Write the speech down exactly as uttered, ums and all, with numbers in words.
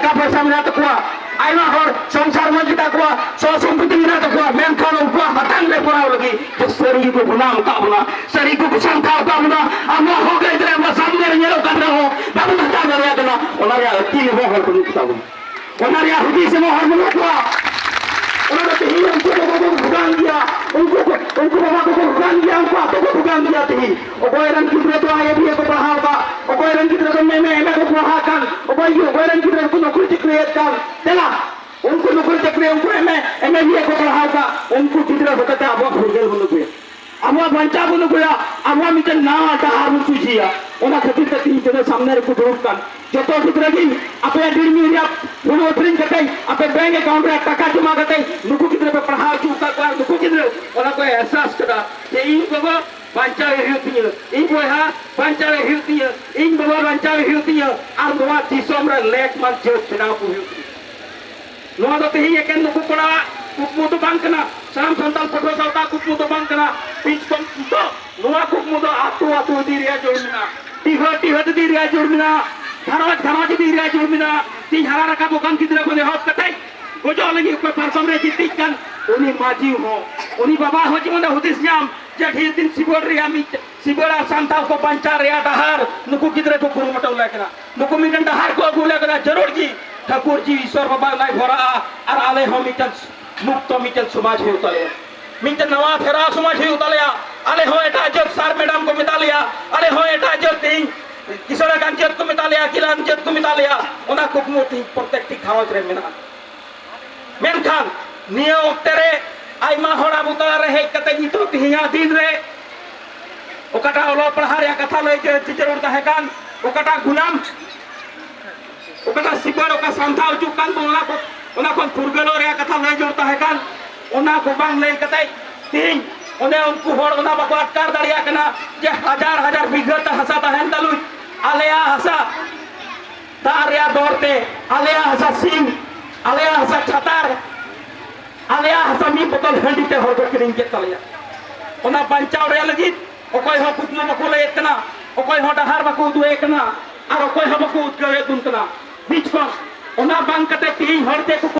ᱴᱟᱠᱟ ᱯᱚᱭᱥᱟ ᱢᱮᱱᱟᱜ ᱛᱟᱠᱚᱣᱟ, ᱟᱭᱢᱟ ᱦᱚᱲ ᱥᱚᱝᱥᱟᱨ ᱢᱚᱡᱽ ᱜᱮᱛᱟ ᱠᱚᱣᱟ, ᱥᱚ ᱥᱚᱢᱯᱚᱛᱤ ᱢᱮᱱᱟᱜ ᱛᱟᱠᱚᱣᱟ, ᱢᱮᱱᱠᱷᱟᱱ ᱩᱱᱠᱩᱣᱟᱜ ᱦᱟᱛᱟᱝ ᱨᱮ ᱯᱚᱲᱟᱣ ᱞᱟᱹᱜᱤᱫ ᱡᱮ ᱥᱟᱹᱨᱤ ᱜᱮᱠᱚ ᱜᱩᱱᱟᱢ ᱟᱠᱟᱫ ᱵᱚᱱᱟ, ᱥᱟᱹᱨᱤ ᱜᱮᱠᱚ ᱥᱟᱱᱛᱟᱣ ᱟᱠᱟᱫ ᱵᱚᱱᱟ, ᱟᱵᱚᱣᱟᱜ ᱦᱚᱠ ᱟᱹᱭᱫᱟᱹᱨ ᱟᱵᱚᱣᱟᱜ ᱥᱟᱢᱱᱮ ᱨᱮ ᱧᱮᱞᱚᱜ ᱠᱟᱱ ᱨᱮᱦᱚᱸ ᱵᱟᱵᱚᱱ ᱦᱟᱛᱟᱣ ᱫᱟᱲᱮᱭᱟᱜ ᱠᱟᱱᱟ, ᱚᱱᱟ ᱨᱮᱭᱟᱜ ᱟᱹᱠᱤᱞ ᱦᱚᱸ ᱦᱚᱲ ᱵᱟᱹᱱᱩᱜ ᱠᱚᱛᱟ ᱵᱚᱱᱟ᱾ ᱚᱱᱟ ᱨᱮᱭᱟᱜ ᱦᱩᱫᱤᱥ ᱮᱢᱚᱜ ᱦᱚᱲ ᱵᱟᱹᱱᱩᱜ ᱠᱚᱣᱟ᱾ ᱚᱱᱟ ᱫᱚ ᱛᱮᱦᱮᱧ ᱩᱱᱠᱩ ᱫᱚ ᱠᱚ ᱵᱷᱩᱜᱟᱱ ᱜᱮᱭᱟ, ᱩᱱᱠᱩ ᱠᱚ, ᱩᱱᱠᱩ ᱵᱟᱵᱟ ᱠᱚᱠᱚ ᱵᱷᱩᱜᱟᱱ ᱜᱮᱭᱟ, ᱩᱱᱠᱩ ᱟᱛᱳ ᱠᱚ ᱵᱷᱩᱜᱟᱱ ᱜᱮᱭᱟ᱾ ᱛᱮᱦᱮᱧ ᱚᱠᱚᱭ ᱨᱮᱱ ᱜᱤᱫᱽᱨᱟᱹ ᱫᱚ ᱟᱭ ᱮ ᱵᱤ ᱮ ᱠᱚ ᱯᱟᱲᱦᱟᱣ ᱠᱟᱜ, ᱚᱠᱚᱭ ᱨᱮᱱ ᱜᱤᱫᱽᱨᱟᱹ ᱫᱚ ᱮᱢ ᱮ, ᱮᱢ ᱮ ᱠᱚ ᱯᱟᱲᱦᱟᱜ ᱠᱟᱱ, ᱚᱠᱚᱭ, ᱚᱠᱚᱭ ᱨᱮᱱ ᱜᱤᱫᱽᱨᱟᱹ ᱫᱚᱠᱚ ᱱᱚᱠᱨᱤ ᱪᱟᱹᱠᱨᱤᱭᱮᱫ ᱠᱟᱱ᱾ ᱫᱮᱞᱟ, ᱩᱱᱠᱩ ᱱᱚᱠᱨᱤ ᱪᱟᱹᱠᱨᱤ, ᱩᱱᱠᱩ ᱮᱢ ᱮ, ᱮᱢ ᱮ ᱵᱤ ᱮ ᱠᱚ ᱯᱟᱲᱦᱟᱣ ᱠᱟᱜ, ᱩᱱᱠᱩ ᱜᱤᱫᱽᱨᱟᱹ ᱦᱚᱛᱮᱛᱮ ᱟᱵᱚᱣᱟᱜ ᱯᱷᱩᱨᱜᱟᱹᱞ ᱵᱚᱱ ᱟᱹᱜᱩᱭᱟ, ᱟᱵᱚᱣᱟᱜ ᱵᱟᱧᱪᱟᱣ ᱵᱚᱱ ᱟᱹᱜᱩᱭᱟ, ᱟᱵᱚᱣᱟᱜ ᱢᱤᱫᱴᱮᱱ ᱱᱟᱣᱟ ᱰᱟᱦᱟᱨ ᱵᱚᱱ ᱥᱚᱡᱷᱮᱭᱟ᱾ ᱚᱱᱟ ᱠᱷᱟᱹᱛᱤᱨ ᱛᱮ ᱛᱮᱦᱮᱧ ᱛᱤᱱᱟᱹᱜ ᱥᱟᱢᱱᱮ ᱨᱮᱠᱚ ᱫᱩᱲᱩᱵ ᱠᱟᱱ ᱡᱚᱛᱚ ᱜᱤᱫᱽᱨᱟᱹ ᱜᱮ ᱟᱯᱮᱭᱟᱜ ᱰᱤᱲᱢᱤ ᱨᱮᱭᱟᱜ ᱦᱩᱲᱩ ᱟᱹᱠᱷᱨᱤᱧ ᱠᱟᱛᱮ, ᱟᱯᱮ ᱵᱮᱝᱠ ᱮᱠᱟᱣᱩᱱᱴ ᱨᱮ ᱴᱟᱠᱟ ᱡᱚᱢᱟ ᱠᱟᱛᱮ ᱱᱩᱠᱩ ᱜᱤᱫᱽᱨᱟᱹ ᱯᱮ ᱯᱟᱲᱦᱟᱣ ᱦᱚᱪᱚ ᱟᱠᱟᱫ ᱠᱚᱣᱟ᱾ ᱱᱩᱠᱩ ᱜᱤᱫᱽᱨᱟᱹ ᱚᱱᱟ ᱠᱚ ᱮᱦᱥᱟᱥ ᱠᱟᱫᱟ ᱡᱮ ᱤᱧ ᱜᱚᱜᱚ ᱵᱟᱧᱪᱟᱣᱮ ᱦᱩᱭᱩᱜ ᱛᱤᱧᱟᱹ, ᱤᱧ ᱵᱚᱭᱦᱟ ᱵᱟᱧᱪᱟᱣᱮ ᱦᱩᱭᱩᱜ ᱛᱤᱧᱟᱹ, ᱤᱧ ᱵᱟᱵᱟ ᱵᱟᱧᱪᱟᱣᱮ ᱦᱩᱭᱩᱜ ᱛᱤᱧᱟᱹ, ᱟᱨ ᱱᱚᱣᱟ ᱫᱤᱥᱚᱢ ᱨᱮ ᱞᱮᱠ ᱢᱟᱱ ᱡᱟᱹᱛ ᱵᱮᱱᱟᱣ ᱠᱚ ᱦᱩᱭᱩᱜ ᱛᱤᱧᱟᱹ᱾ ᱱᱚᱣᱟ ᱫᱚ ᱛᱮᱦᱮᱧ ᱮᱠᱮᱱ ᱱᱩᱠᱩ ᱠᱚᱲᱟᱣᱟᱜ ᱠᱩᱠᱢᱩ ᱫᱚ ᱵᱟᱝ ᱠᱟᱱᱟ, ᱥᱟᱱᱟᱢ ᱥᱟᱱᱛᱟᱲ ᱯᱟᱹᱴᱷᱩᱣᱟᱹ ᱥᱟᱶᱛᱟ ᱠᱩᱠᱢᱩ ᱫᱚ ᱵᱟᱝ ᱠᱟᱱᱟ᱾ ᱵᱤᱪ ᱠᱚᱢ ᱫᱚ ᱱᱚᱣᱟ ᱠᱩᱠᱢᱩ ᱫᱚ ᱟᱹᱛᱩ ᱟᱹᱛᱩ ᱤᱫᱤ ᱨᱮᱭᱟᱜ ᱡᱟᱹᱨᱩᱲ ᱢᱮᱱᱟᱜᱼᱟ, ᱴᱤᱦᱟᱹ ᱴᱤᱦᱟᱹ ᱤᱫᱤ ᱨᱮᱭᱟᱜ ᱡᱟᱹᱨᱩᱲ ᱢᱮᱱᱟᱜᱼᱟ, ᱜᱷᱟᱨᱚᱸᱡᱽ ᱜᱷᱟᱨᱚᱸᱡᱽ ᱤᱫᱤ ᱨᱮᱭᱟᱜ ᱡᱟᱹᱨᱩᱲ ᱢᱮᱱᱟᱜᱼᱟ᱾ ᱛᱮᱦᱮᱧ ᱦᱟᱨᱟ ᱨᱟᱠᱟᱵᱚᱜ ᱠᱟᱱ ᱜᱤᱫᱽᱨᱟᱹ ᱠᱷᱚᱱ ᱮᱦᱚᱵ ᱠᱟᱛᱮ ᱜᱚᱡᱚᱜ ᱞᱟᱹᱜᱤᱫ ᱚᱠᱚᱭ ᱯᱟᱨᱠᱚᱢ ᱨᱮ ᱜᱤᱛᱤᱡ ᱠᱟᱱ, ᱩᱱᱤ ᱢᱟᱹᱡᱷᱤ ᱦᱚᱸ, ᱩᱱᱤ ᱵᱟᱵᱟ ᱦᱚᱸ ᱡᱮᱢᱚᱱ ᱦᱩᱫᱤᱥ ᱧᱟᱢ ᱡᱮ ᱰᱷᱮᱨ ᱫᱤᱱ ᱥᱤᱵᱚᱲ ᱨᱮᱭᱟᱜ ᱢᱤᱫ ᱥᱤᱵᱚᱲ ᱟᱨ ᱥᱟᱱᱛᱟᱲ ᱠᱚ ᱵᱟᱧᱪᱟᱣ ᱨᱮᱭᱟᱜ ᱰᱟᱦᱟᱨ ᱱᱩᱠᱩ ᱜᱤᱫᱽᱨᱟᱹ ᱠᱚ ᱠᱩᱨᱩᱢᱩᱴᱩ ᱞᱮ ᱠᱟᱱᱟ, ᱱᱩᱠᱩ ᱢᱤᱫᱴᱮᱱ ᱰᱟᱦᱟᱨ ᱠᱚ ᱟᱹᱜᱩ ᱞᱮ ᱠᱟᱱᱟ᱾ ᱡᱟᱹᱨᱩᱲ ᱜᱮ ᱴᱷᱟᱹᱠᱩᱨ ᱡᱤ ᱤᱥᱚᱨ ᱵᱟᱵᱟ ᱱᱟᱭ ᱵᱷᱚᱨᱟᱜᱼᱟ ᱟᱨ ᱟᱞᱮ ᱦᱚᱸ ᱢᱤᱫᱴᱮᱱ ᱢᱩᱠᱛᱚ ᱢᱤᱫᱴᱮᱱ ᱥᱚᱢᱟᱡᱽ ᱦᱩᱭᱩᱜ ᱛᱟᱞᱮᱭᱟ, ᱢᱤᱫᱴᱮᱱ ᱱᱟᱣᱟ ᱯᱷᱮᱨᱟᱣ ᱥᱚᱢᱟᱡᱽ ᱦᱩᱭᱩᱜ ᱛᱟᱞᱮᱭᱟ᱾ ᱟᱞᱮ ᱦᱚᱸ ᱮᱴᱟᱜ ᱡᱟᱹᱛ ᱥᱟᱨ ᱢᱮᱰᱟᱢ ᱠᱚ ᱢᱮᱛᱟ ᱞᱮᱭᱟ, ᱟᱞᱮ ᱦᱚᱸ ᱮᱴᱟᱜ ᱡᱟᱹᱛ ᱛᱮᱦᱮᱧ ᱠᱤᱥᱟᱹᱬ ᱟᱠᱟᱱ ᱡᱟᱹᱛ ᱠᱚ ᱢᱮᱛᱟ ᱞᱮᱭᱟ, ᱟᱹᱠᱤᱞᱟᱱ ᱡᱟᱹᱛ ᱠᱚ ᱢᱮᱛᱟ ᱞᱮᱭᱟ᱾ ᱚᱱᱟ ᱠᱩᱠᱢᱩ ᱛᱮᱦᱮᱧ ᱯᱨᱚᱛᱮᱠᱴᱤ ᱜᱷᱟᱨᱚᱸᱡᱽ ᱨᱮ ᱢᱮᱱᱟᱜᱼᱟ᱾ ᱢᱮᱱᱠᱷᱟᱱ ᱱᱤᱭᱟᱹ ᱚᱠᱛᱮ ᱨᱮ ᱟᱭᱢᱟ ᱦᱚᱲ ᱟᱵᱚ ᱛᱟᱞᱟ ᱨᱮ ᱦᱮᱡ ᱠᱟᱛᱮ ᱱᱤᱛᱚᱜ ᱛᱮᱦᱮᱧᱟᱜ ᱫᱤᱱ ᱨᱮ ᱚᱠᱟᱴᱟᱜ ᱚᱞᱚᱜ ᱯᱟᱲᱦᱟᱜ ᱨᱮᱭᱟᱜ ᱠᱟᱛᱷᱟ ᱞᱟᱹᱭ ᱡᱮ ᱡᱟᱹᱨᱩᱲ ᱛᱟᱦᱮᱸ ᱠᱟᱱ, ᱚᱠᱟᱴᱟᱜ ᱜᱩᱱᱟᱢ, ᱚᱠᱟᱴᱟᱜ ᱥᱤᱵᱟᱹᱲ, ᱚᱠᱟ ᱥᱟᱱᱛᱟᱲ ᱦᱤᱡᱩᱜ ᱠᱟᱱ ᱵᱚᱱ, ᱚᱱᱟ ᱠᱚ, ᱚᱱᱟ ᱠᱷᱚᱱ ᱯᱷᱩᱨᱜᱟᱹᱞᱚᱜ ᱨᱮᱭᱟᱜ ᱠᱟᱛᱷᱟ ᱞᱟᱹᱭ ᱡᱟᱹᱨᱩᱲ ᱛᱟᱦᱮᱸ ᱠᱟᱱ, ᱚᱱᱟ ᱠᱚ ᱵᱟᱝ ᱞᱟᱹᱭ ᱠᱟᱛᱮ ᱛᱮᱦᱮᱧ ᱚᱱᱮ ᱩᱱᱠᱩ ᱦᱚᱲ ᱚᱱᱟ ᱵᱟᱠᱚ ᱟᱴᱠᱟᱨ ᱫᱟᱲᱮᱭᱟᱜ ᱠᱟᱱᱟ ᱡᱮ ᱦᱟᱡᱟᱨ ᱦᱟᱡᱟᱨ ᱵᱤᱜᱷᱟᱹ ᱛᱮ ᱦᱟᱥᱟ ᱛᱟᱦᱮᱱ ᱛᱟᱞᱩᱡ ᱟᱞᱮᱭᱟᱜ ᱦᱟᱥᱟ ᱫᱟᱜ ᱨᱮᱭᱟᱜ ᱫᱚᱨ ᱛᱮ ᱟᱞᱮᱭᱟᱜ ᱦᱟᱥᱟ ᱥᱤᱢ, ᱟᱞᱮᱭᱟᱜ ᱦᱟᱥᱟ ᱪᱷᱟᱛᱟᱨ, ᱟᱞᱮᱭᱟᱜ ᱦᱟᱥᱟ ᱢᱤᱫ ᱵᱚᱛᱚᱞ ᱦᱟᱺᱰᱤ ᱛᱮ ᱦᱚᱲ ᱠᱚ ᱠᱤᱨᱤᱧ ᱠᱮᱫ ᱛᱟᱞᱮᱭᱟ᱾ ᱚᱱᱟ ᱵᱟᱧᱪᱟᱣ ᱨᱮᱭᱟᱜ ᱞᱟᱹᱜᱤᱫ ᱚᱠᱚᱭ ᱦᱚᱸ ᱠᱩᱠᱢᱩ ᱵᱟᱠᱚ ᱞᱟᱹᱭᱮᱫ ᱠᱟᱱᱟ, ᱚᱠᱚᱭ ᱦᱚᱸ ᱰᱟᱦᱟᱨ ᱵᱟᱠᱚ ᱩᱫᱩᱜ ᱮᱫ ᱠᱟᱱᱟ, ᱟᱨ ᱚᱠᱚᱭ ᱦᱚᱸ ᱵᱟᱠᱚ ᱩᱫᱽᱜᱟᱹᱣᱮᱫ ᱵᱚᱱ ᱠᱟᱱᱟ᱾ ᱵᱤᱪ ᱠᱷᱚᱱ ᱚᱱᱟ ᱵᱟᱝ ᱠᱟᱛᱮ ᱛᱮᱦᱮᱧ ᱦᱚᱲ ᱪᱮᱫ ᱠᱚ